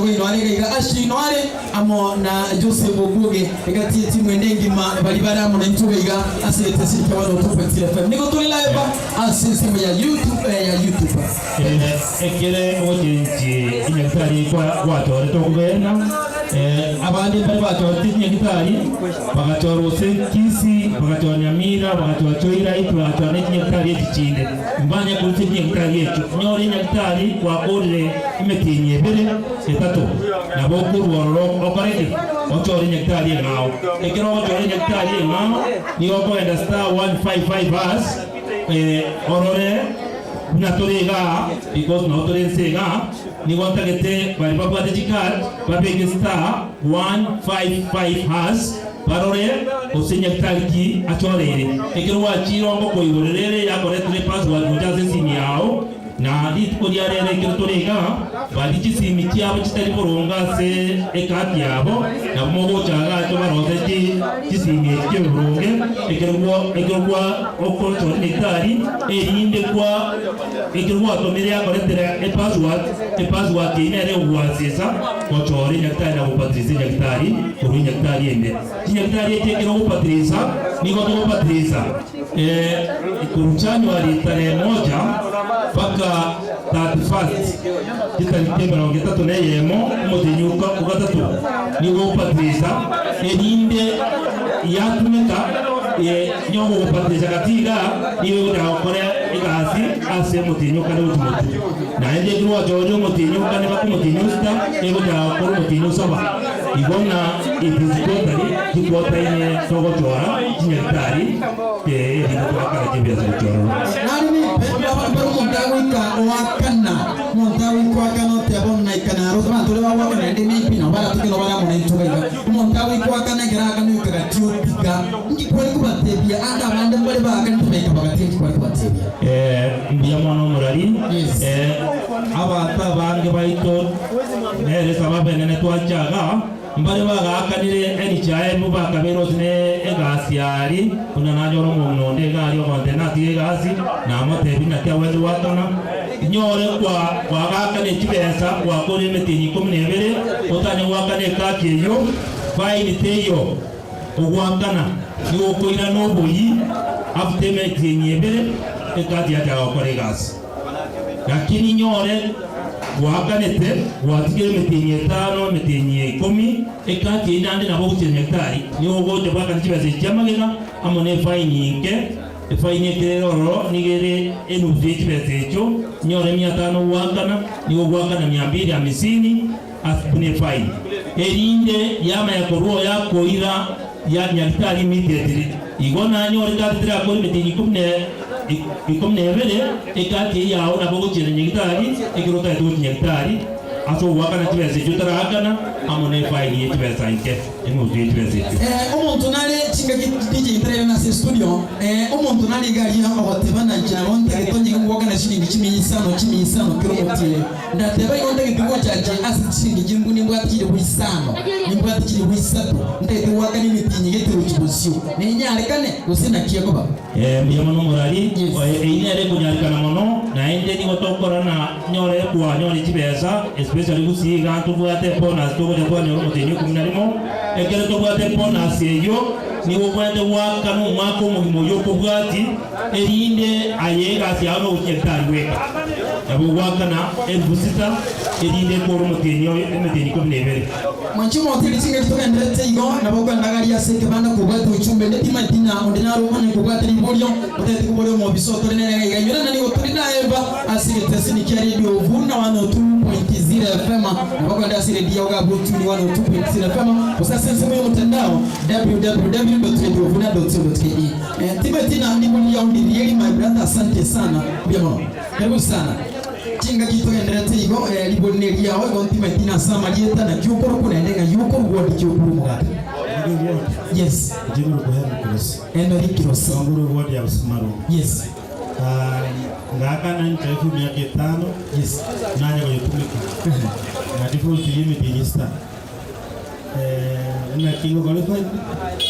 Oino are iga iga, Ashley noare amo na Joseph Okuoge, egati y'etimu ende engima baria bare amo naintwe iga iga ase egeteseni kia 102.3 FM. Nigo tore live ase ensemo ya YouTube, eh, ya YouTube. Ekere ogochenchi chinyagitari gwachorete okogenda, abande mbare bachorete chinyagitari, bagachora gose Kisii, bagachora Nyamira, bagachora Choirait, bagachora ne chinyagitari echi chinde. Mbanye korusia chinyagitari echio. Onyore enyagitari gwakorire emetienyi ebere, etato, nabo okorwa ororo okore ki? Ochore enyagitari eng'ao. Ekero ogochora enyagitari eng'ao, nigo okogenda *155# orore buna tore igaa, because nao tore inse igaa, nigo ntagete baria babwate chicard babeke *155#. Barore gose nyagitari ki achoreire. Ekero gwachire ongo koigorera ere yakoretire epassword gocha ase esimi yao, na rituko ria rero ekero tore iga, baria chisimi chiabo chitari boronge ase ecard yabo, nabo mogocha agacho barose chi chisimi echi chibe boronge, ekero gwa ekero gwa okochora nyagitari, erinde kwa ekero gwatomire yakoretera epassword, epassword eyio nere egogwasesa gochora enyagitari na gopatirisa enyagitari korwa enyagitari ende. Chinyagitari echi ekero ogopatirisa, nigo togopatirisa korwa January tarehe moja mpaka 31st, chitariki emerongo etato na eyemo omotienyi o gatato, nigo ogopatirisa erinde yatumeka nyogogopatirisa gati igaa, nigo egochaka gokora egasi ase omotienyi o kane gochia motwe. Naende ekero gwachorire omotienyi o kane mpaka omotienyi o sita, egochaka gokora omotienyi o saba. Igo ng'a it is quarterly, chiquarter ine togochora chinyagitari erinde toakane chibiasa gochia ororo. Nare nimpe mbare omonto agoika oakana, omonto agoika oakana oteba onaika naro abanto baria bagoakana naende maybe nabo baratoke nabo bare amo naintwe iga iga. Omonto agoika oakana ekero aakana oika gati otiga, inki kware kobatebia ande abande mbare baakanete baika bagatiga inki kware kobatebia? Mbuya mono omorari. Abanto abange baito nere sababu enene twacha igaa, mbare bagaakanire NHIF bakabeire ase ne egasi aria, buna nanyora omong'ina onde iga aria ogontebia natige egasi, namotebia naki agwenerete goakana, inyore kwa kwagaakana chibesa gwakorire emetienyi ikomi na ebere, otanye goakana ekaki eyio, faini teiyo. Ogoakana nigo okoirana oboyi after emetienyi ebere ekati yachaka gokora egasi. Lakini inyore goakanete gwatigire emetienyi etano emetienyi ikomi ekati eyio naende nabo ogochia nyagetari nigo ogocha bwakane chibesa echi chiamagega amo ne efaini inke efaini ekero ere ororo nigo ere enusu ye chibesa echio inyore mia tano goakana nigo ogoakana mia mbili hamisini ase buna efaini, erinde yamanya korwa oyo akoira ya nyagitari immediately. Igo nanyore egati terakore emetienyi ikomi na ikomi na ebere, egati eyio yao nabo ogochiera nyagitari ekero otagete gochia nyagitari ase ogoakana chibesa echio otarakana amo na efaini ye chibesa inke. Enusu ye chibesa echio. Omonto nare chingaki DJ tarairana ase estudio, omonto nare iga aria ogoteba na inche nabo ntagete onye ngoakana chiringi chimia isano chimia isano kera omotienyi. Ndateba igo ntagete gocha inche ase chiringi chimbu nimbwate chilifu isano, nimbwate chilifu isato, ntagete goakana emetienyi gete gochia bosio. Nenyarekane, gose naki ekoba? Mbuya mono omorari, Yes. Eyio nere ekonyarekana mono, naende nigo tokora na nyore kwanyore chibesa especially gusii igaa ntobwate ebonus togocha twanyora omotienyi o ikomi na rimo, ekero tobwate ebonus eyio nigo obwenerete goakana omwaka omogima oyio okobwati erinde aye egasi yao nogochia nyagetari bweka. Nabo ogoakana elfu sita erinde ekore omotienyi oyo emetienyi ikomi na ebere. Mwanche omotiri chingaki togendererete igo, nabo okwendagaria ase ekebanda kobwate ochumbe ende timanyeti ng'a onde naro okonyara kobwata riborio otagete koboria omobisa otore nere iga iga. Inyora ng'a nigo tore naye ba ase egeteseni kia radio Vuna 102.0 FM, nabo okoenda ase radio yao iga abwo otune 102.0 FM, gose ase ensemo y'omotandao www.radiovuna.co.ke. Timanyeti ng'a riborio riao ndirieri my brother asante sana mbuya mono. Karibu sana. Chingaki togendererete igo, ribori neriao, igo ntimaeti nase amarieta, naki okorokwa naende ng'ai okorwa ward ki okorwa omogaka? Yes. Inche nkorokwa Henry Kirosi. Henry Kirosi. Nkorwa ward ya Busamaru. Yes. Ngakana NHIF emiaka etano. Yes. Nanya koyetumeka. Na default ye emetienyi esita. Naki ngokora efaini.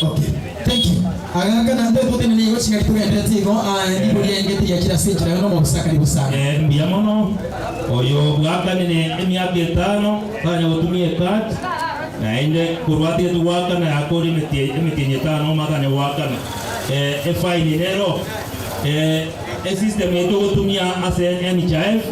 Okay. Thank you. Agaka naende totenene igo chingaki togendererete igo, ah, ribori riaye ngete riachire ase enchera yono omobisa karibu sana. Mbuya mono. Oyo bwakanire emiaka etano tanya gotumia ecard naende korwa atigete goakana yakore emetie emetienyi etano omo atanya goakana. Efaini nero esystem eye togotumia ase NHIF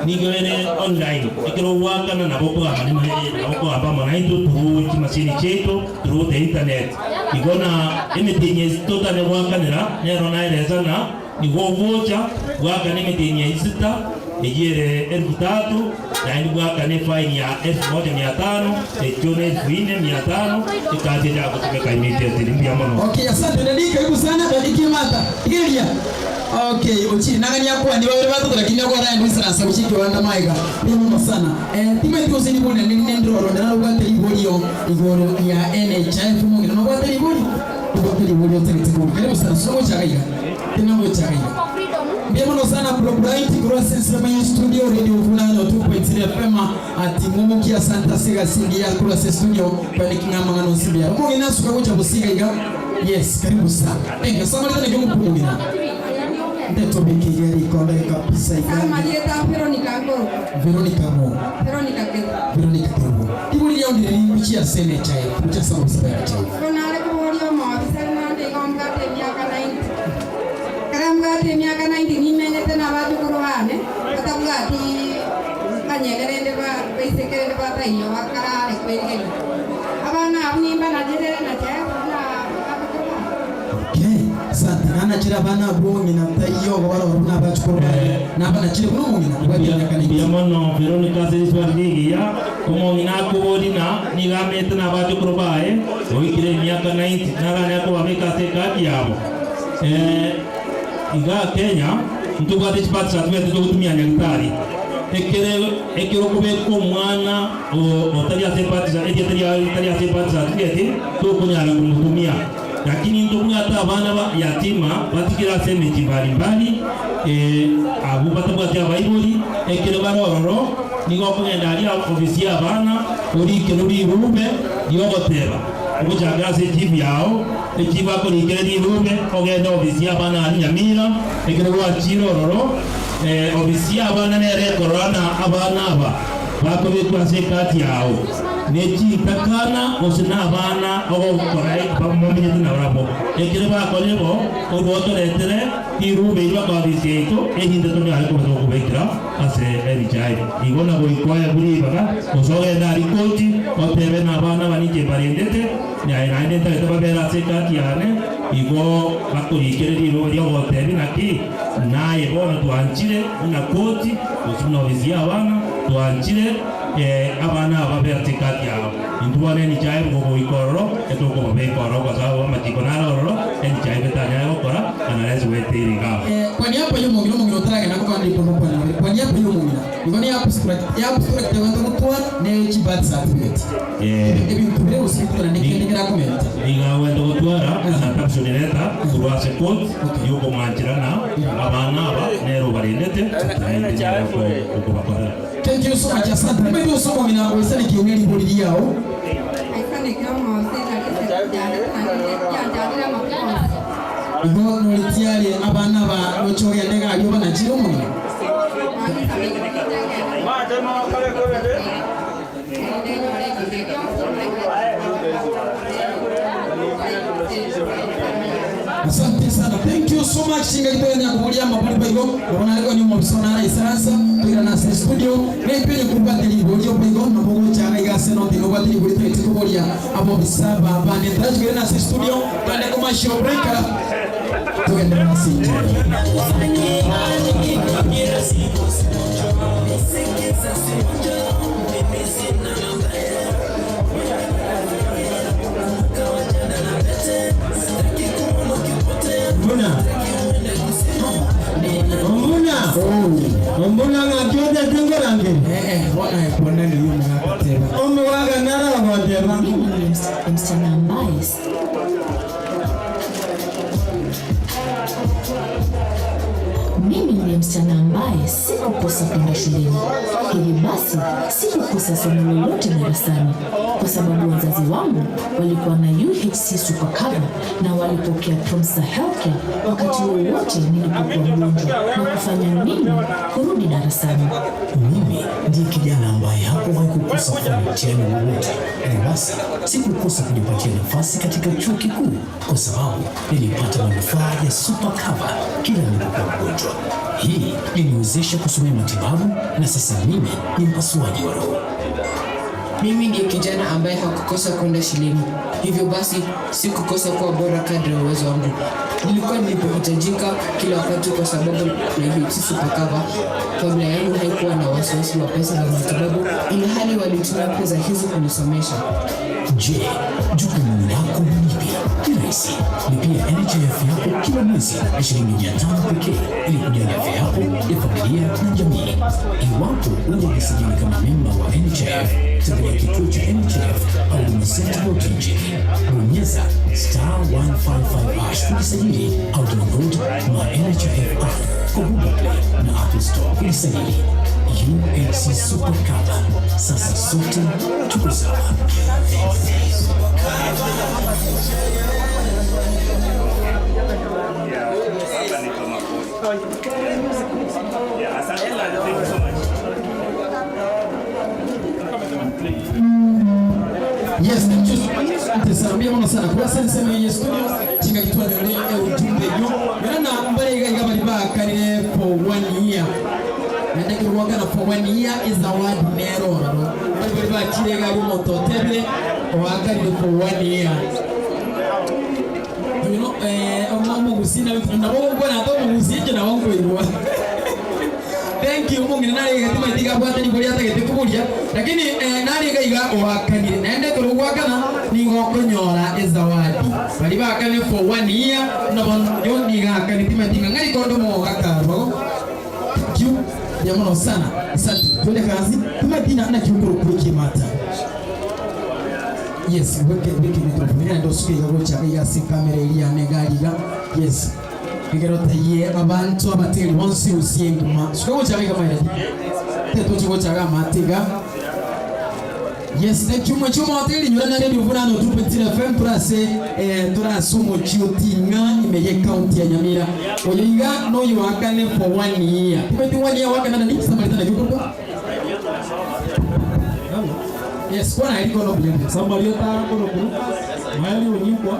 nigo ere online ekero ogoakana nabo okogamba nabo okogamba amo naintwe through chimashini chiaito through the internet. Igo na emetienyi eye totanya goakanera nero naeresa ng'a Nigo ogocha bwakane emetienyi ya isita, eyio ere elfu tatu, naende bwakane efaini ya elfu moja mia tano, echio ne elfu ine mia tano, egasi echa gotumeka immediately. Mbuya mono. Okay asante Daddy karibu sana Daddy Kimata rigereria okay ochire nang'ani akwanie babere batato lakini okora aende oisaransa gochia ekiwanda maega mbuya mono sana eh timanyeti gose ribori naende rinde ndire ororo onde narobwate riborio igoro ya NHIF omong'ina nobwate ribori obwate ribori otagete koboria karibu sana sura gocha iga iga. Tinagocha iga. Mbuya mono sana bro Bright korwa ase ensemo ye studio Radio Vunano 2.0 FM ati ng'omokia asante ase egasi engiya korwa ase studio kwani ki ng'a amang'ana onsi mbuya are. Omong'ina asuka gocha bosiga iga yes karibu sana. Thank you. Ase amareta naki omokung'ina. Ndetobeke iga rikonda kabisa iga. Amarieta a Veronica nkorokwa. Veronica ng'o? Veronica Kerubo. Veronica Kerubo. Rigori riao ndire ringuchie ase emecha eye, gochia ase amabisa b'emecha eye. Igo nare koboria omoofisa naende igo mbwate emiaka 90. Ekero mbwate emiaka 90 nimenyete nabachukuru bane, batabwati banyene rende baiseke rende bataiyo bakarare kwerigeria. Abana abwo nimbanachere na chef buna abachukuru bane. Okay, asante. Nanachire abana abwo omong'ina taiyo obo baroro buna abachukuru baye. Nabanachire buna omong'ina obwate emiaka 90. Mbuya mono Veronica ase riswali rigiya. Omong'ina akobori ng'a nigo amete nabachokoro baye, oikire emiaka 90, naranyare kobabeka ase ekadi yabo. Igaa Kenya ntobwate chibirth certificate togotumia nyagitari. Ekere ekero okobeka omwana otari ase ebirth erieta riaye ritari ase ebirth certificate, tokonyara komotumia. Lakini ntobwate abana ba yatima batigire ase emechie mbali mbali, abwo batabwati abaibori, ekero bare ororo nigo okogenda aria ofisi y'abana orikerwe rirube ri'ogoteba ogochakera ase echifu yao, echifu akorikere rirube ogende ofisi y'abana aria Nyamira, ekero gwachire ororo ofisi y'abana nere ekorora na abana aba bakobekwa ase ekati yao ne chintakana gose nabana ogokora momenyete nabarabwo. Ekero bakorire bo, orwo otoretere rirube erio bakobisia yaito, erinde tonyare koba tokobekera ase ebichae. Igo nagoikwa oegwe ribaga, gose ogende aria koti, otebe nabana aba ninche mbarendete, naye naende ntagete babere ase ekati yane, igo bakorikere rirube ri'ogotebia naki, naye bono twanchire buna koti, gose buna ofisi y'abana, twanchire abana aba babe ase egati yao. Intwe bono enchara gogoika ororo, etokobabeka ororo kwa sababu amachiko naro ororo, enchara etanyare gokora unless weteire iga abwo. Kwa niaba y'omong'ina omong'ina otaragenda gokwana ripondo kwane ore kwa niaba y'omong'ina igo ne abstract e abstract egwete gotwara ne chi birth certificate ebinto bire gose bikotana ne kende kerakomenta. Nigo agwete gotwara an adoption letter korwa ase court yokomwanchera ng'a abana aba nere obarendete naende nere okobakorera. Thank you so much asante. Nimaete gose omong'ina oisanekie ne ribori riao. Aisaneke omose nari esegi yanchandire amatuko onsi. Igo noritiarie abana aba gocha ogende iga aria obanachire omong'ina. Asante sana thank you so much chingaki togende koboria amabori boigo nabo nare konya omobisa one araisaransa toirane ase estudio naintwe onye kobwate riborio boigo nabo ogocha iga iga ase note nobwate ribori togete koboria abobisa aba bande ntarachikerane ase estudio togende commercial break togenderere ase enchera. Ombuna, ombuna, ombuna ng'aki otete nkorangeria? Eh, eh, bono aye kwana riria omogaka ateba. Omogaka nare ogonteba. Mimi ni msichana ambaye Mimi ni msichana ambaye ambaye sikukosa kwenda shuleni. Hivi basi sikukosa somo lolote darasani kwa sababu wazazi wangu walikuwa na UHC Super Cover na walipokea Promsa Healthcare wakati wowote nilipokuwa mgonjwa na kufanya mimi kurudi darasani. Mimi ndiye kijana ambaye hakuwahi kukosa kufanya mtihani wowote. Hivyo basi sikukosa kujipatia nafasi katika chuo kikuu kwa sababu nilipata manufaa ya Super Cover kila nilipokuwa mgonjwa. Hii iliniwezesha kusomea matibabu na sasa mimi ni mpasuaji wa roho. Mimi ndiye kijana ambaye hakukosa kwenda shuleni, hivyo basi sikukosa kuwa bora kadri ya uwezo wangu. Nilikuwa nilipohitajika kila wakati, kwa sababu na UHC Super Cover. Familia yangu haikuwa na wasiwasi wa pesa za matibabu, ilhali walitumia pesa hizo kunisomesha. Je, jukumu lako ni lipi? Ni rahisi. Lipia NHIF yako kila mwezi ya shilingi 500 pekee ili kujali afya yako ya familia na jamii. Iwapo hujajisajili kama memba wa NHIF, tembelea kituo cha NHIF au Huduma Center yote nchini. Bonyeza star 155 hash kujisajili au download my NHIF app kwa Google Play na Apple Store kujisajili. UHC Super Cover. Sasa sote tuko sawa. Yes, thank you so much. Asante sana. Mbia mono sana. Kwa sasa niseme yenye studio chinga kitwa nyore e ujumbe yo. Yana mbare iga iga bali bakanire for one year. Nende kirwanga na for one year is award nero. Bali bali bakire gari moto tebe wakanire for one year. You know, eh, omugusi na nabo ngona to mugusi nje na wangu irwa. Thank you mungine nari gatima itiga bwate ni kuria tagete kuburia lakini eh, nari gaiga ohakanire naende turugwakana ningokonyora ezawadi bari bakane for one year nabo yo nigakani timatinga ngari kondo mogakarwago thank you ya mono sana asante twende kazi timatina na kiukuru kuikimata yes weke weke microphone ina ndo suke gagocha ya si kamera iri anegariga yes igero taye abantu abateri bonsi usienguma suke gocha biga maira teto chigocha ga matiga yes thank you much mo ateri nyura na radio vunano 2.0 FM turase eh turasumo chiutinga imeye county ya Nyamira oyiga no yuakane for one year kumeti one year wakana na samaritana yuko yes kwana iliko no bien Samaria tara kono kuruka mayali onyikwa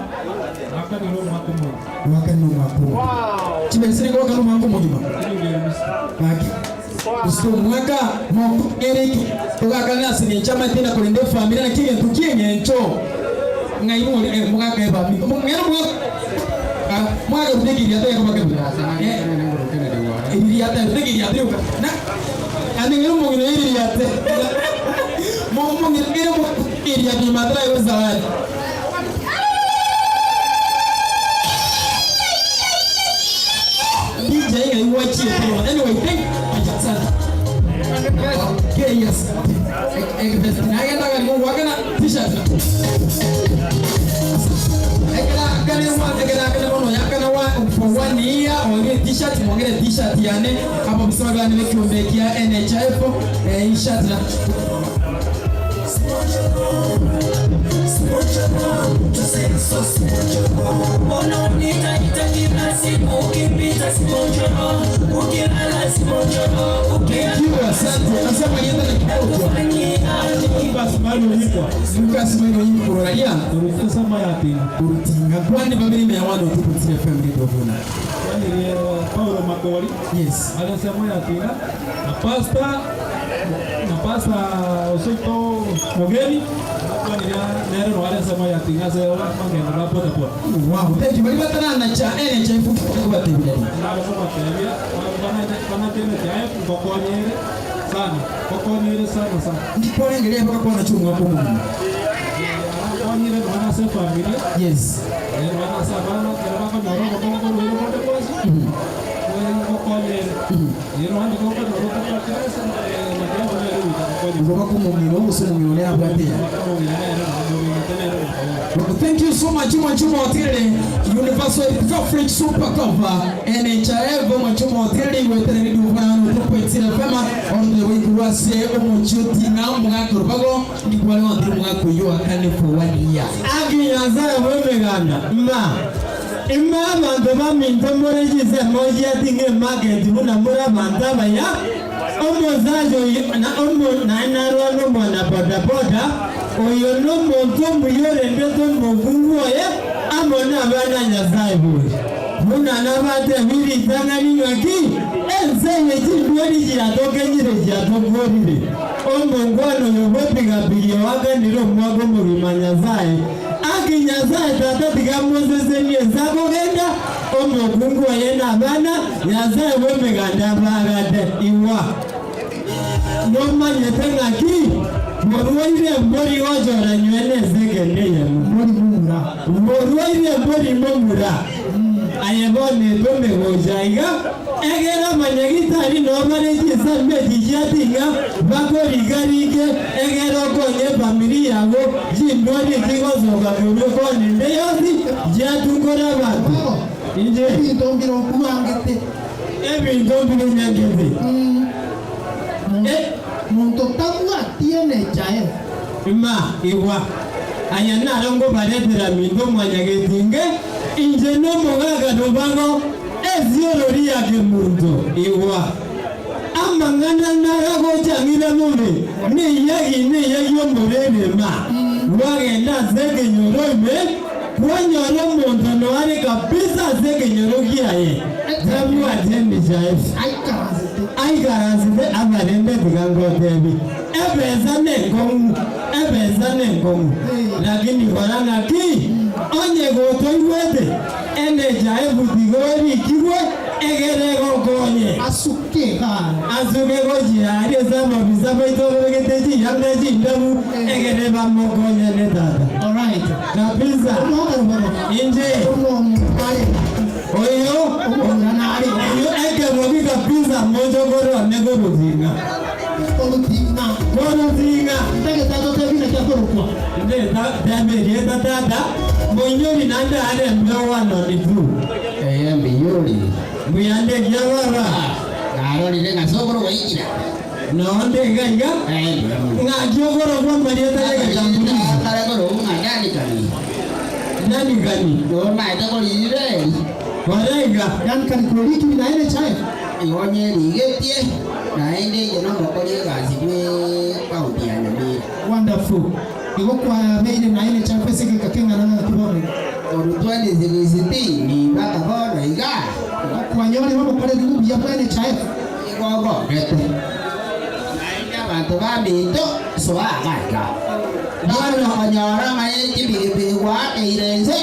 akaniro mwaka mwe wakano mwako chibesire kwa kanu mwako mugima Baki. Usiku mwaka moko Eric tugakana sinencha matena kulinde familia na kige tukienge ncho ngaimu eh mwaka eba mi ngero mwaka mwaka rudigiria te kwa kabila iriya te rudigiria te na ani ngero mugino iriya te mo mo ngero mo iriya ni matra yo zawadi DJ ngaiwachi anyway thank you sana Okay, yes. Nagenda kali wakana t-shirt. Ekera kale wa ekera kale mono yakana wa for one year ongere t-shirt mwongere t-shirt yane hapo msema gani nikiombekia NHIF eh shirt na Thank you, asante. Nasema nienda na kidogo. Lucas Mario onyikwa Lucas Mario Nyikuro raia turutia sama ya tinga urutinga kwani babiri me wano tukutsire FM radio vuna. kwani Paulo Makori Yes. alisema ya tinga na pasta na pasta Osuto Mogeni kwani nero no alisema ya tinga se mangendo na pota pota Wow, thank you. Bali batana na cha NHIF kubatebira. nabakomatebia banatenetia ngokonyere sana kokonyere sana sana Ndikolengelea mpaka kwa nachunga hapo Mungu. konyere mwana se familia Yes. mwana se abana kero bakonyora obokongo rwire bonde bwosi ngokonyere ero handi kokonyora okopatirese nakiabonere wita kokonya Ngoba kumumiro usumumiro ne abwatea. Tata nere omokaboria. Thank you so much mwanche omotigereri Universal Coverage Super Cover NHIF mwanche omotigereri goetera Radio Oborano 2.0 FM orotebe goikurwa ase omochie oting'a omogaka orubago ndikware gontiri omogaka oyio akane for one year. Aki Nyasae bw'emeganda, ma ime abanto baminto more chinsemo chiating'a emarket buna more abanto abaya, omosacha oyo na omo naende narwane omwana bodaboda, oyo nomonto omuya orendete omokungu oye amo nabana Nyasae bori. Buna nabatebirie ritang'ani ng'aki ense eye chindweri chiatokenyire chiatokorire. Omongwana oyo bw'epigapigi oakanire omwaka omogima Nyasae, Aki Nyasae Tata tiga amosesenie ense akogenda, omokungu oye na abana, Nyasae bw'emeganda abaagate. Igwa! Nomanyete ng'aki? Borwaire mbori gochora nywe nense ekende eyemo. Borwaire mbori momura. Aye bono etome gocha iga, egere abanyagitari nao bare chinsambe echi chiating'a, bakoriga-rike, egere okonye efamiri yago, chindwari chigosoka korwa ekona ende yonsi, chiatungore abanto. Inche. Ebinto mbire okuangete. Ebinto mbire nyangete. Monto tabwati enechae. Ma, igwa, aya naro nkobaretera minto mwanyagetinge, inche nomogaka Rubago, esiorori ya kemunto. Igwa, amang'ana naragochang'ire bobe, neyagi neyagi omorere ma, gwagenda ase ekenyoro ime, kwanyora omonto noare kabisa ase ekenyoro kiaye, tabwati emichae. Aikaransete abarende tiga ngotebi. Ebesa nenkong'u, ebesa nenkong'u, lakini kora ng'aki? Onye gotoigwete, NHIF tiga erikigwe egere egokonye. Asuke gochia aria ase amabisa baito babegete chiyanga chindabu egere bamokonyane tata. Kabisa. Inche oyo oyo ekebogi kabisa mochokoro one korutinga. Korutinga. Korutinga. Ntagete atotebi naki akorokwa. Inde tebe erieta tata, moinyori naende are mbe one on two. Eye mbiyori. Mbuyande ekiya baba. Narorire ng'a sokoro gwaikire. Noo nde iga iga. Ng'aki okorokwa amarieta y'egetambulisho? Kare korokwa ng'a Danikani. Danikani. Nomaete korire eri. Kora iga. Danikani kwerikiri naende chaye. Igo nyerigetie, naende inche nomokori egasi bw'ekaunti ya Nyamira. Wonderful. Igo kwabeire naende chaye ase egeka keng'ana ng'aki bono iga? Korwa 2016 mpaka bono iga. Kwanyorire obokoreri obuya bwa NHIF? Igo ngogete. Naende abanto baminto, soa iga iga. Bono okonyora ng'a chipigipigi gwakeire inse,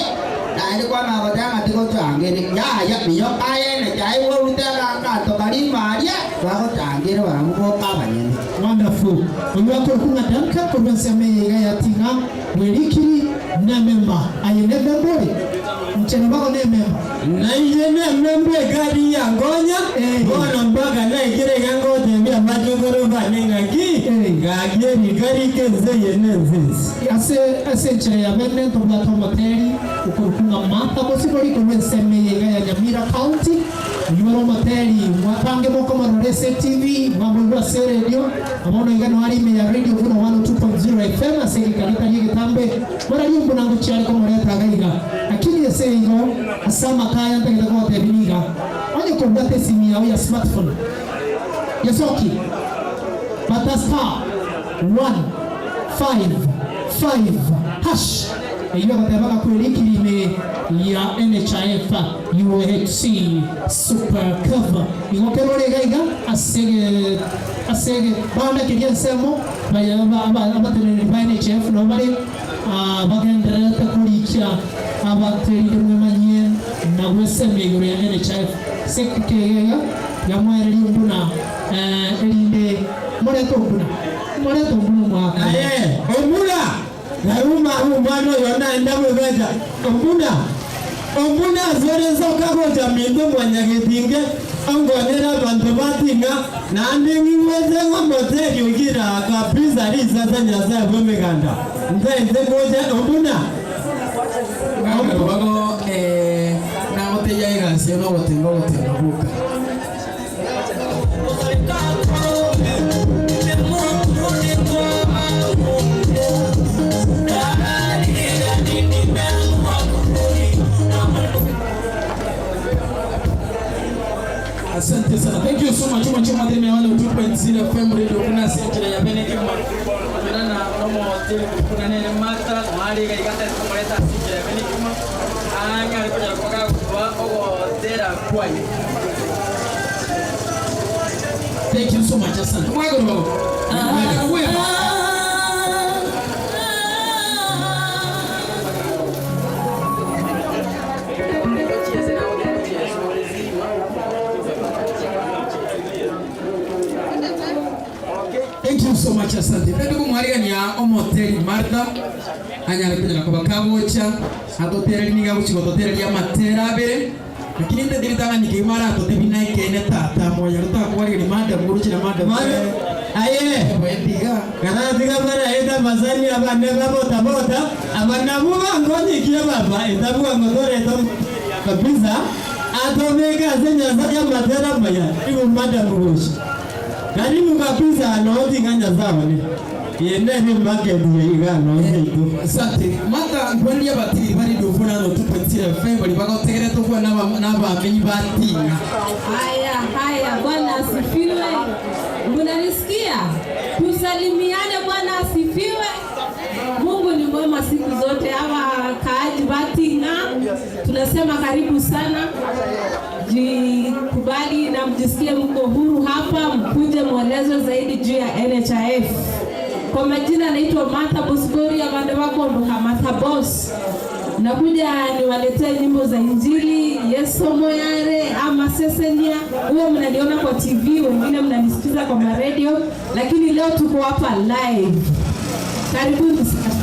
naende kwamanya goteba ng'a tigochangeri. Yaya, minyoka aye NHIF orute aganto karia ime aria, bagochangere barabwo boka abanyene. Wonderful. Oyio akorokwa ng'a Duncan korwa ensemo eye iga ya Ting'a, bwerikiri nememba. Aye nememba ore? Inche nabago nememba. Nainche nememba egari yankonya, bono mpaka naikire iga ngotebia abachokoro bane ng'aki, gaki erika rike ense eye nense ense. Ase ase enchera ya bene ntobwate omoteri okorokwa ng'a Martha Bosibori korwa ensemo eye iga ya Nyamira County. Oyio ore omoteri mwapange mokomorora ase etibi, mwamoigwa ase eredio, na bono iga noare ime ya Radio Vuna 102.0 FM ase egeka getari egetambe. Morarie mbuna ngochia are komoreta iga iga. Lakini ase igo ase amaka aya ntagete kogotebia niga, onye kobwate esimi yao ya smartphone, gesokie, bata star one five five hash, eyio egoteba ng'a kwerikire ime ya NHIF UHC Super Cover. Igo kero ore iga iga ase ege ase egebanda keria ensemo, Abateneneri ba NHIF nabo bare bagendererete korikia abanto erinde mwemanyie na gwesemia igoro ya NHIF. Ase ekegega yamoereria ombuna erinde morete ombuna, morete ombuna omwaka. Aye ombuna, naruma abwo omwana oyo naende abwebecha, ombuna, ombuna asore nsoka gocha minto mwanyagetinge. Ongonera abanto bating'a, naende ng'igwete ng'a omoteri ogira kabisa risase Nyasae bw'emeganda. Ntaete gocha buna. Bago nagotebia egasi eye nogotenga ogotenga gwoka. Asante sana. Thank you so much. Much much me wale 2.0 FM radio kuna senjira ya bene kima. Mirana nomo tele kuna nene mata mali ga igata kumuleta senjira ya bene kima. Anga alikuja kwa kwa ogo tera kwai. Thank you so much. Asante. Mwagoro babo. Thank you so much asante. Ndio kumwarigania omoteri Martha anyare kunyara kuba kagocha atotereri niga guchigo totereri amatera abere lakini ndediritaga nikimara atotebina ikene tata moya rutakwarigeria madam guruchira madam Aye. Ndiga. Kana tiga bara eda bazani abane babota bota abana buba ngoni kia baba etabuga ngotore eto kabisa atomeka senya sanya matera maya ibu madam gushi. Karibu kabisa no tinganya sawa ni. Yene ni market ya igano itu. Asante. Martha nkweria batiri bari ndufuna no 2.0 FM bari bagotegere tukwa n'abamenyi batinga. Haya, haya, Bwana asifiwe. Mnanisikia? Tusalimiane, Bwana asifiwe. Mungu ni mwema siku zote. Hawa kaaji Batinga tunasema karibu sana, jikubali na mjisikie mko huru hapa, mkuje mwelezwe zaidi juu ya NHIF. Kwa majina naitwa Martha Bosgori, abande wako ndoka Martha Boss. Nakuja niwaletee nyimbo za Injili, Yesu moyare ama sesenia. Huwa mnaniona kwa TV, wengine mnanisikiza kwa maredio, lakini leo tuko hapa live. Karibuni sana.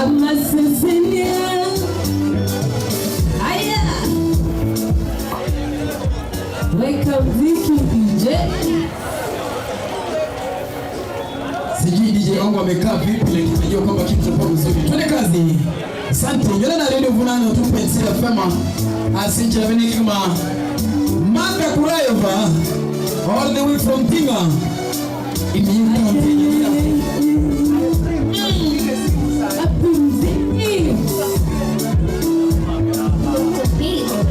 Ama sesenia. Haya. Weka mziki DJ. Sijui DJ wangu amekaa vipi, lakini najua kwamba kitu kitakuwa mzuri. Twende kazi. Asante. Yule na Radio Vunano 2.0 FM. Asante bene kama Martha Kurayova all the way from Tinga. In County.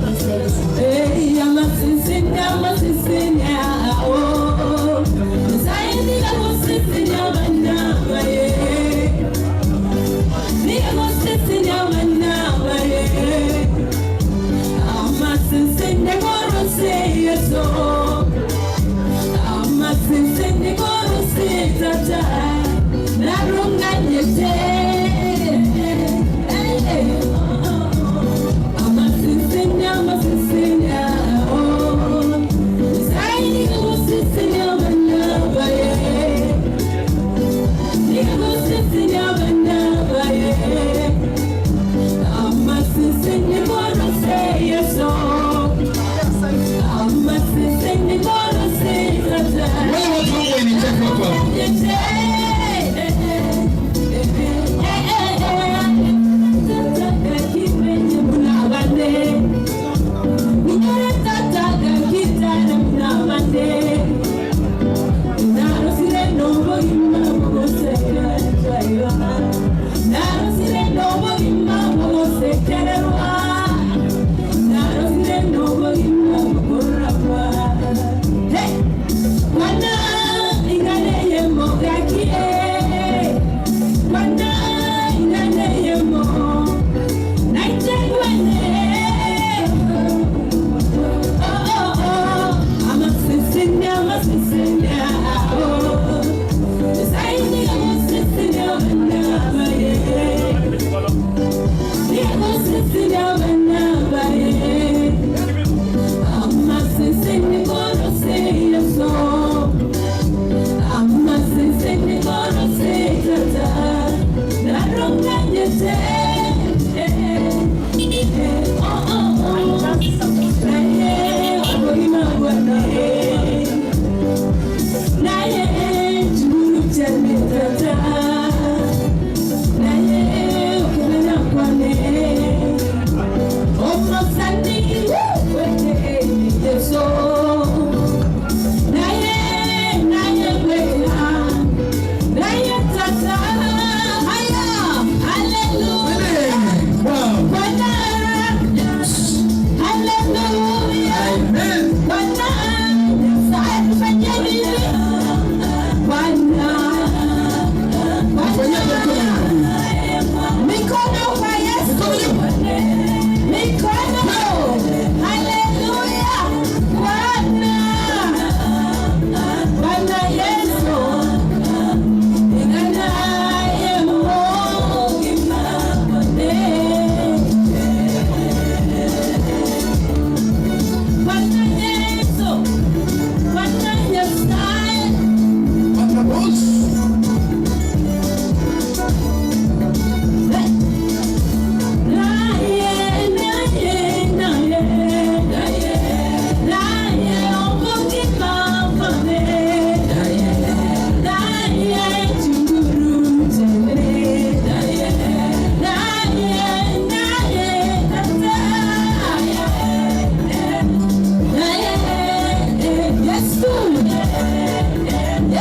Hey, amasisinya, amasisinya, oh. Zaidi ya kusisinya bana, ye. Ni kusisinya bana, ye. Amasisinya korose yeso. Amasisinya korose tata. Narunganyete. Hey, hey, oh, oh. Amasisinya, amasisinya, oh. Zaidi ya kusisinya bana, ye. Ni kusisinya bana, ye. Amasisinya korose yeso. Amasisinya korose tata. Wewe watu wangu wenye chako hapo.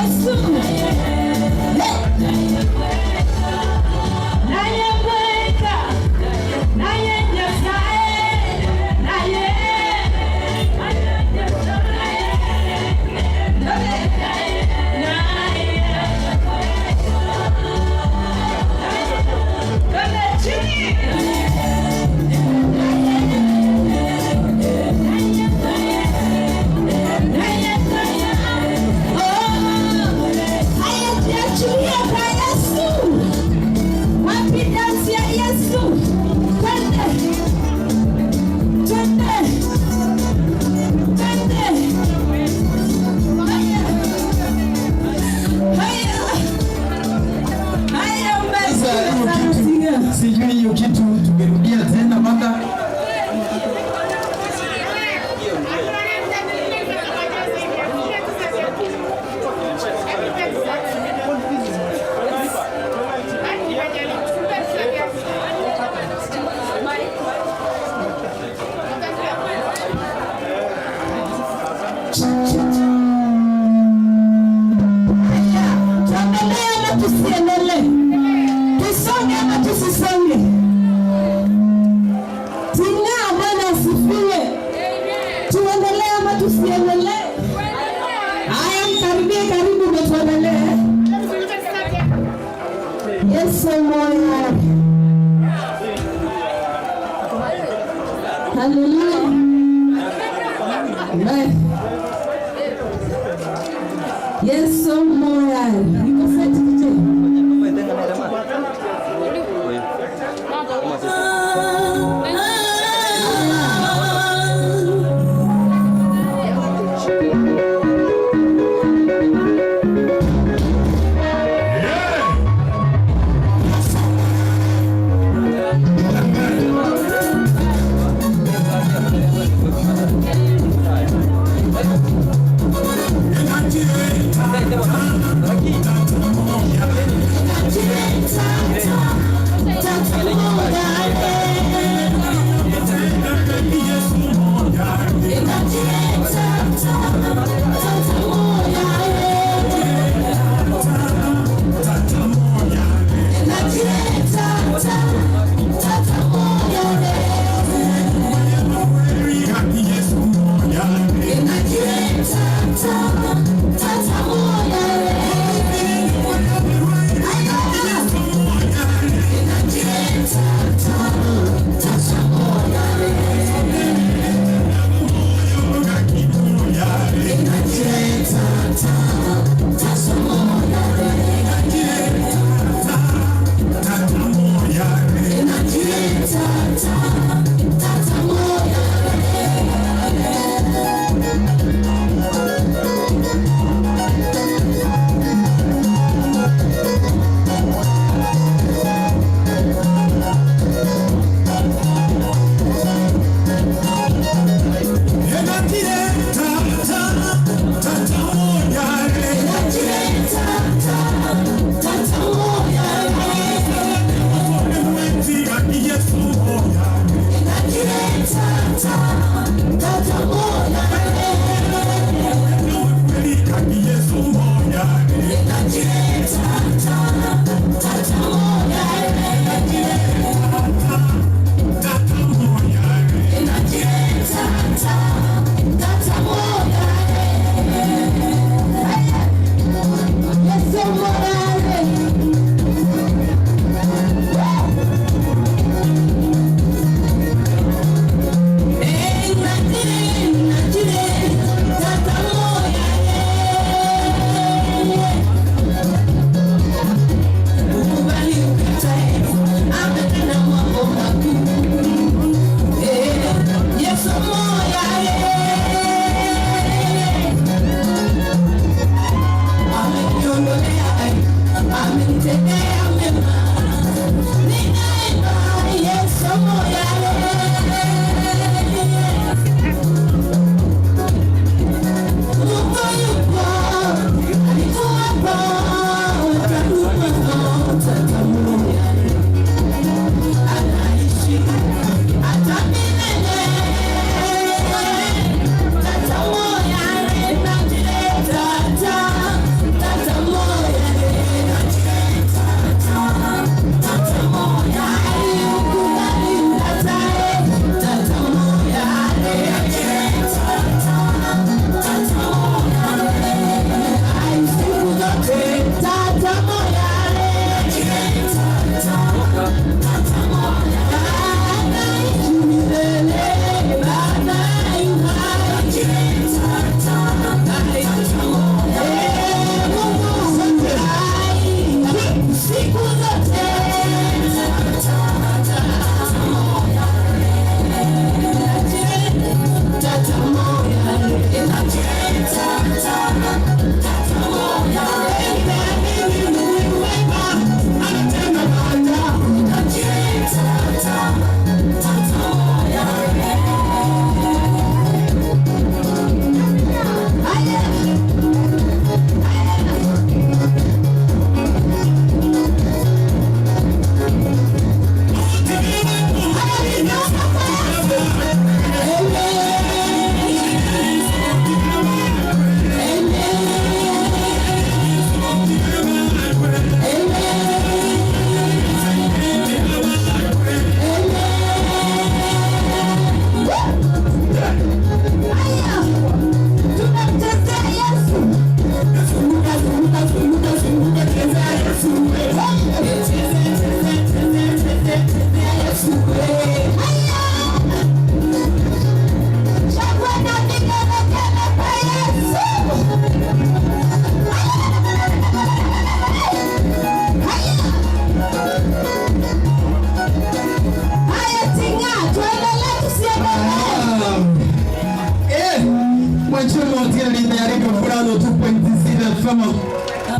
Yesu. Naye mweka, naye Nyasaye, naye Haya, kwa Yesu. Wapi dansi ya Yesu? Twende. Twende. Twende. Haya. Haya. Haya, Sasa hiyo mbarikiwe sana. kitu sijui hiyo kitu tungerudia tena maka Tuendelee ama tusiendelee? Tusonge ama tusisonge? Ting'aa, Bwana asifiwe. Tuendelee ama tusiendelee? Haya, mkaribie karibu, ndio tuendelee. Yesu moyo. Haleluya. Amen. Yesu moyo. Niko set DJ.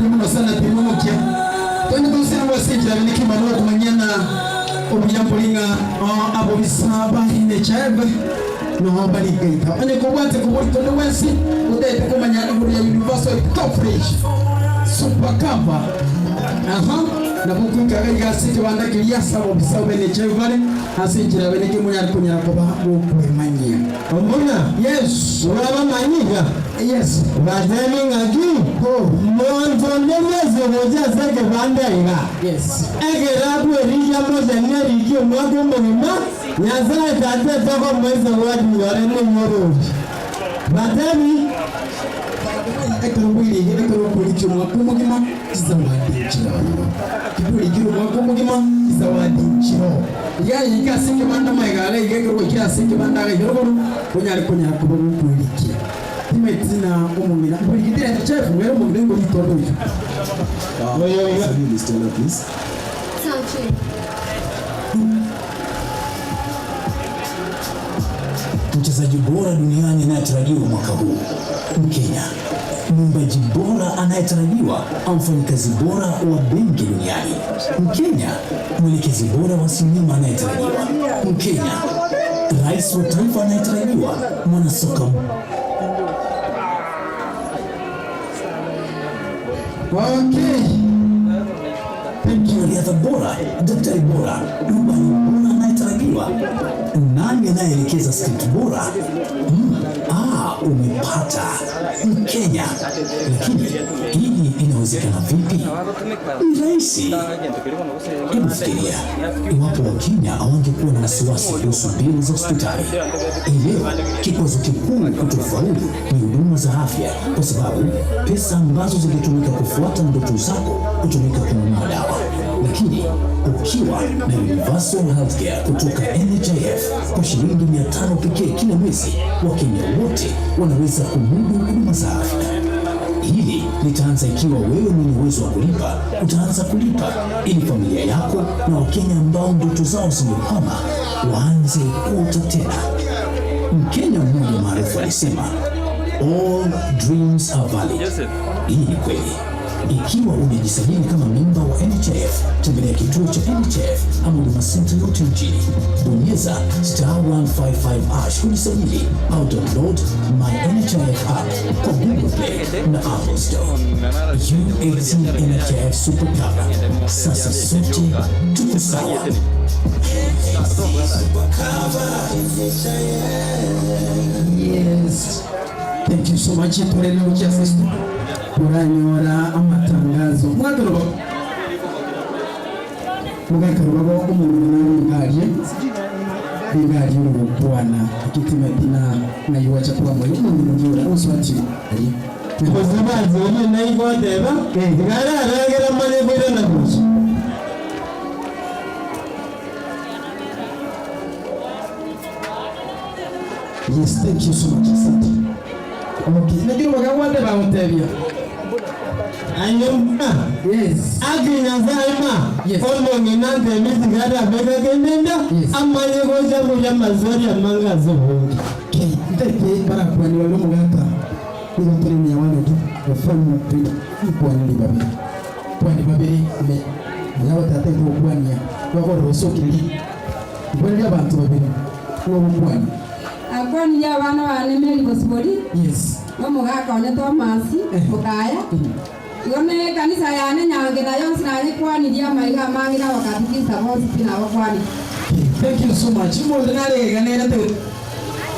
Asante muno sana Timomokia. Twende tusire gwase enchera bene kima no kumanyana obuya mbori ng'a oh, abo bisaba NHIF noho barigaita. Onye kobwate kobori konde gwensi otaete komanya igoro ya universal coverage super cover. Aha, nabo okoika iga iga ase ekebanda keria ase abobisa be NHIF bare ase enchera bene ki monyare konyara koba mokwemanyia. Omuna, Yes. Orabamanyiga? Yes. Batebi ng'aki? Monto onde bwensi ogocha ase ekebanda iga, ekero akwerigia moseni erigie omwaka omogima, Nyasae Tata tokomoa esawadi yore ney'orochi. Batebi. Ekero bwerigia, ekero okorigia omwaka omogima, chisawadi nchire ororo. Tibwerigia omwaka omogima, chisawadi nchire oo. Iga yaika ase ekebanda magega iga iga ekero gwaikire ase ekebanda iga iga rogoro, onyare konyara koba gokwerigia. Timaeti na omong'ina, mborigetie naende chef, ng'aire omong'ina oingo ritondo oyio. Oyo iga. Mchezaji bora duniani anayetarajiwa mwaka huu Mkenya, mwimbaji bora anayetarajiwa au mfanyikazi bora wa benki duniani Mkenya, mwelekezi bora wa sinema anayetarajiwa Mkenya, rais wa taifa anayetarajiwa, mwanasoka Okay. Mwanariadha bora, daktari bora, rubani bora anayetarajiwa. Nani anayeelekeza script bora? Ah, umepata Mkenya. Lakini hili inawezekana vipi? Ni rahisi. Hebu fikiria, iwapo Wakenya hawangekuwa na wasiwasi kuhusu bili za hospitali. Hii leo kikwazo kikuu kutofaulu ni huduma za afya, kwa sababu pesa ambazo zingetumika kufuata ndoto zako hutumika kununua dawa. Lakini ukiwa na Universal Healthcare kutoka NHIF kwa shilingi 500 pekee kila mwezi, Wakenya wote wanaweza kumudu huduma za afya. Hili litaanza ikiwa wewe mwenye uwezo wa kulipa utaanza kulipa ili familia yako na Wakenya ambao ndoto zao zimekwama waanze kuota tena. Mkenya mmoja maarufu alisema all dreams are valid. Hii ni kweli. Ikiwa umejisajili kama memba wa NHIF, tembelea kituo cha NHIF ama Huduma Center yote nchini. Bonyeza star 155 hash kujisajili au download my NHIF app kwa Google Play na Apple Store. UHC NHIF Super Cover. Sasa sote tuko sawa. Yes. Thank you so much. Torere gochia ase studio toranyora amatangazo. Mwakero mugakero bago omonto nare rigarie rigarie orogokwana ekitimeti na ng'ai gwacha kwamoyo omonto onde ora oswati aria. Gose banseberie naigoteba, iga araragera manye koirana gocha. Yes, thank you so much. Asante. Okay, naki robaga gwateba gotebia. Aye mma. Yes. Aki Nyasaye ma. Omong'ina ntebie tiga arabeke kende amanye gocha koria amaswali amange ase obonge. Okay, ntete barakwanire ore omogaka nigo tore mia wanotu FM Freedom nkwanire babere kwani babere me yabo tata gokwania bagorora osokiriri nkwanire abanto babere ng'ogokwania. Akwanirie abana bane Mary Bosibori, Yes. na omogaka one Thomas Mokaya, igo na ekanisa yane Nyange na yonsi nayekwanirie amaiga amange na abakatikista bonsi pi nabakwanirie. Thank you so much. Omonto nare iga nere te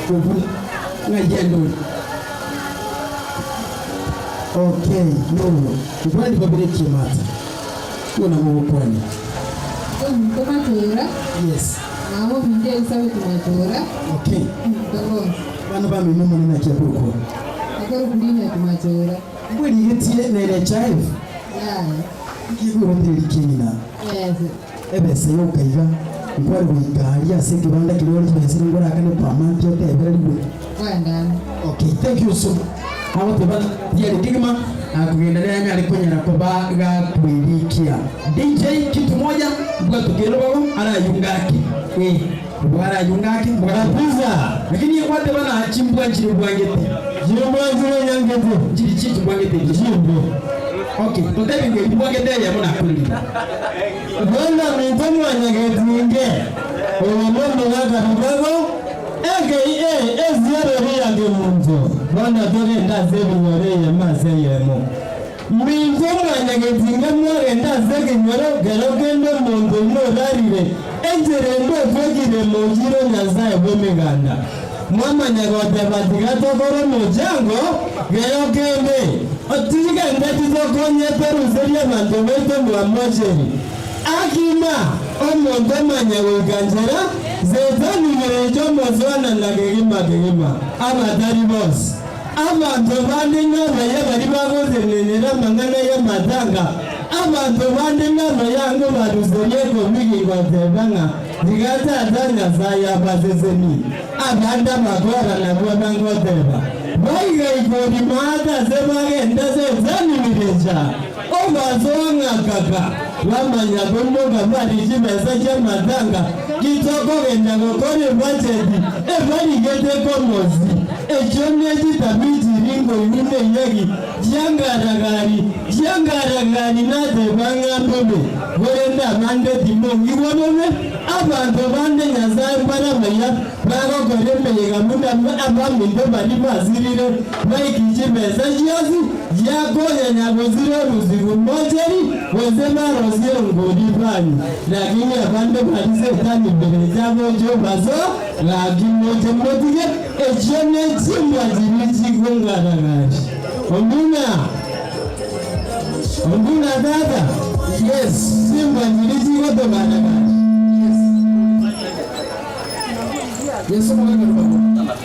kobuna ng'ai ende ore. Okay, noyo. Nkwanire babere kiamate. Igo nabo ogokwania. Omonto Machora. Yes. Mama ominto Elizabeth Machora. Okay. Omonto bonsi. Abana bamino omonene naki akorokwa? Akorokwa Linet Machora. Mbwerigetie na NHIF? Yaya. Nki egorotire rikeng'ina? Yes. Ebesa yoka iga nkware goika aria ase ekebanda keria ore chibesa eria nkorakane per month otebererigwe. Kwendana. Okay, thank you so much. Agoteba tiari kegima akogenda nere anyare konyara koba gakwerikia. DJ kitu moja mbwatokere robago arayunga ake. Eh, mbwa arayunga ake mbwa Kabisa. Lakini gwateba na chimbwa nchiri bwangete. Chimbwa nchiri nyangete. Nchiri chi chimbwangete. Chimbwa. Okay, totebi ng'a ebi bwagete eyemo nakorire. Bono minto mwanyagetinge, oyo nomogaka Rubago, aka esiaro riria kemunto, bono togende ase ebinyoro eyemo ase eyemo. Minto mwanyagetinge mwagenda ase ekenyoro kero kende omonto oino orarire enchera ende otwekire mochire o Nyasae bw'emeganda. Mwamanya goteba tiga tokore omochango kero kende, tigende titokonye toruserie abanto baito mwamocheri. Akima, omonto omanye goika nchera, Setani gerecha omosoanana kegima kegima, abatari bonsi. Abanto bande nabaya baria bagotenenera amang'ana y'amatanga, abanto bande nabayango baruserie ekobigi goteba ng'a tiga Tata Nyasae abasesenie. Abande abakora nabwo bagoteba, Baigaika maate ase bagenda ase esani birecha, obasoa ng'a kaka, bamanya koimoka bare chibesa chi'amatanga, titokogenda gokora ebacheti ebarigete komosi. Echio nechitabi chiri nkoigwa neyegi chiangaragari, chiangaragari nateba ng'a mbobe, korende abande timongigwa bobe. Abanto bande Nyasae mbarabaya bagokora emeyega buna abaminto baria basirire baikie chibesa chionsi chiakonyanya gosira orusigu mocheri gose barosie erongori banyu. Lakini abande baria Setani mberecha agocha obasoa, gaki moche motige echio ne chimbwa chiria chikongaragari. Omuna, omuna tata, yes, chimbwa chiria chigotogaragari. Yeso omogaka Rubago.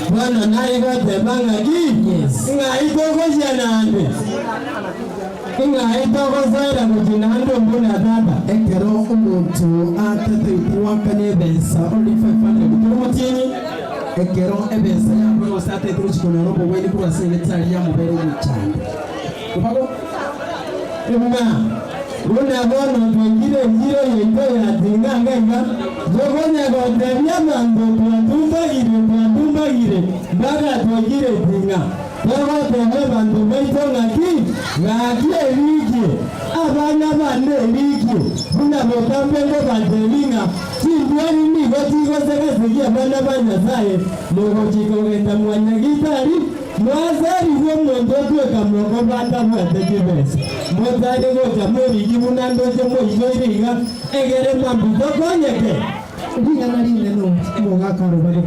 Bono naigoteba ng'aki? Ng'ai togochia naende? Ng'ai togosoera gochia naende ombuna tata? Ekero omonto atatagete goakana ebesa only 500 kera omotienyi, ekero ebesa yabure gose atagete gochia konyora obogweni korwa ase egetari yamobere omochando. Rubago. Ng'a buna bono twaikire enchiro yaito ya ting'anga iga, tokonya gotebia abanto twatumbagire, twatumbagire, mpaka twaikire ting'a. Togotebia abanto baito ng'aki? Gaki erikie, abana bane erikie, buna botambe nkobatebia ng'a chindwari nigo chigosegasegia abana ba Nyasae, mogochia kogenda mwanyagitari, Mwasarigwe omonto otweka mokoba atabwate chibesa, motari gocha morigie buna ndoche moichoire iga, egere mambia tokonyeke. Ring'ana rinene omogaka arobage,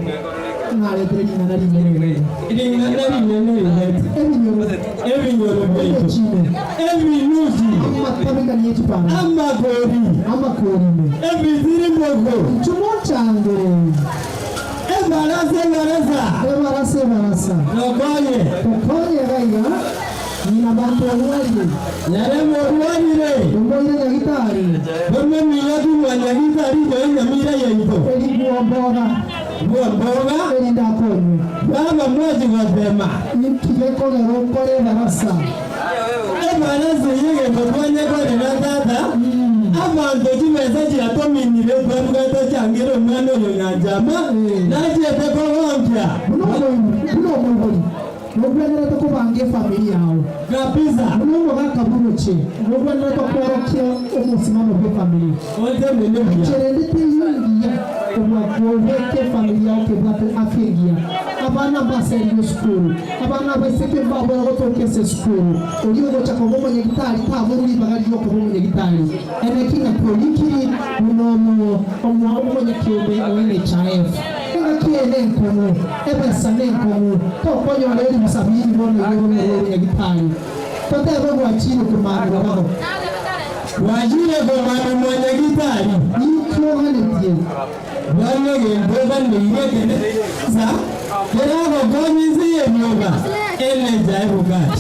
ng'aretere ring'ana rinene iga iga. Ring'ana rinene rirete. Ebinyoro. Ebinyoro biaito. Emechine. Ebinuki. Amatabekani ye chipara. Amakori. Amakori ime. Ebitirimboko. Inchuo monchangere. Ebarasa, ebarasa. Ebarasa, ebarasa. Tokonye. Tokonye iga iga. Ng'ina banto orwarire. Nyarebe orwarire. Tomoire nyagitari. Tomominyoki mwa nyagitari itoe nyamira yaito. Eri bwomboga. Bwomboga. Erinde akonywe. Baba mwachi gotema. Inki gekogera okore ebarasa? Ebarasa eye egento twanyekorera tata, abanto chibesa chiatominire twabwate changere omwana oyo Nyanchama, nachiete kogonkia. Buna omoibori, nogwenerete kobanga efamiri yao. Kabisa. Buna omogaka bw'omochie, nogwenerete kworokia omosimamo bw'efamiri. Otenene buya. Enchera ende teiyo engiya kobua kobeka efamiri yao kebwate afya engiya. Abana mbaserigwe esukuru. Abana abaiseke mbabora gotoka ase esukuru. Oria ogocha koba omonyagitari taborwe ribaga ri'okoba omonyagitari. Ere ki ng'a kworikiri buna omonyakeombe o NHIF. Engaki eye nenkong'u, ebesa nenkong'u, tokonyora elifu sabini bono igo obe omorwaire nyagitari. Totebe gwachire komanwa bago. Gwachire komanwa mwanyagitari. Inki oganetie? Bono egento oganeire ekene nsa keragokonye inse y'erioba, NHIF card.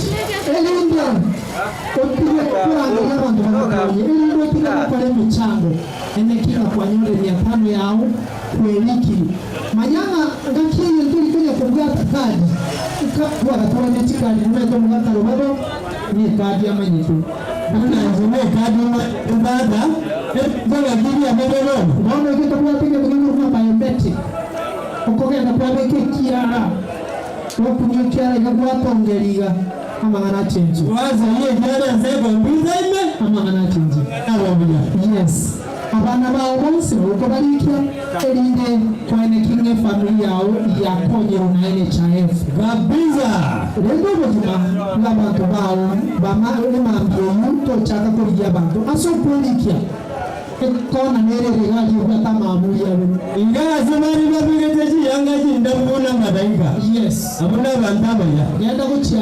Erinde otige korangeria abanto bagokonye, erinde otige gokora emechango, ene ki ng'a kwanyorire mia tano yao kwerikiri. Manya ng'a ngaki eye ntori konya kobwata kadi, nka twagatorania chikadi nomanyete omogaka Robago nekadi amanyete. Buna inche nekadi manyete tata, ebinto ngaki biabete bono. Bono ekio tobwate egento gekorokwa biometric, okogenda kwabeka ekiara, gwakunywa ekiara iga gwatongeria iga. Amang'ana achenchire. Gwasoyia ekiara ase ecomputer ime. Amang'ana achenchire. Nabo buya. Yes. Abana bao bonsi nokobarikia erinde koenekia ng'a efamiri yao yakonyirwe na NHIF. Kabisa. Rende obogima bwa abanto bao bama emambia eyio tochaka korigia abanto ase okwerikia ekona nere ere iga aria ebwate amaaburi abere. Iga ase baria babegete chiyanga chindabu buna amalaika. Yes. Abwo nabanto abaya. Genda gochia.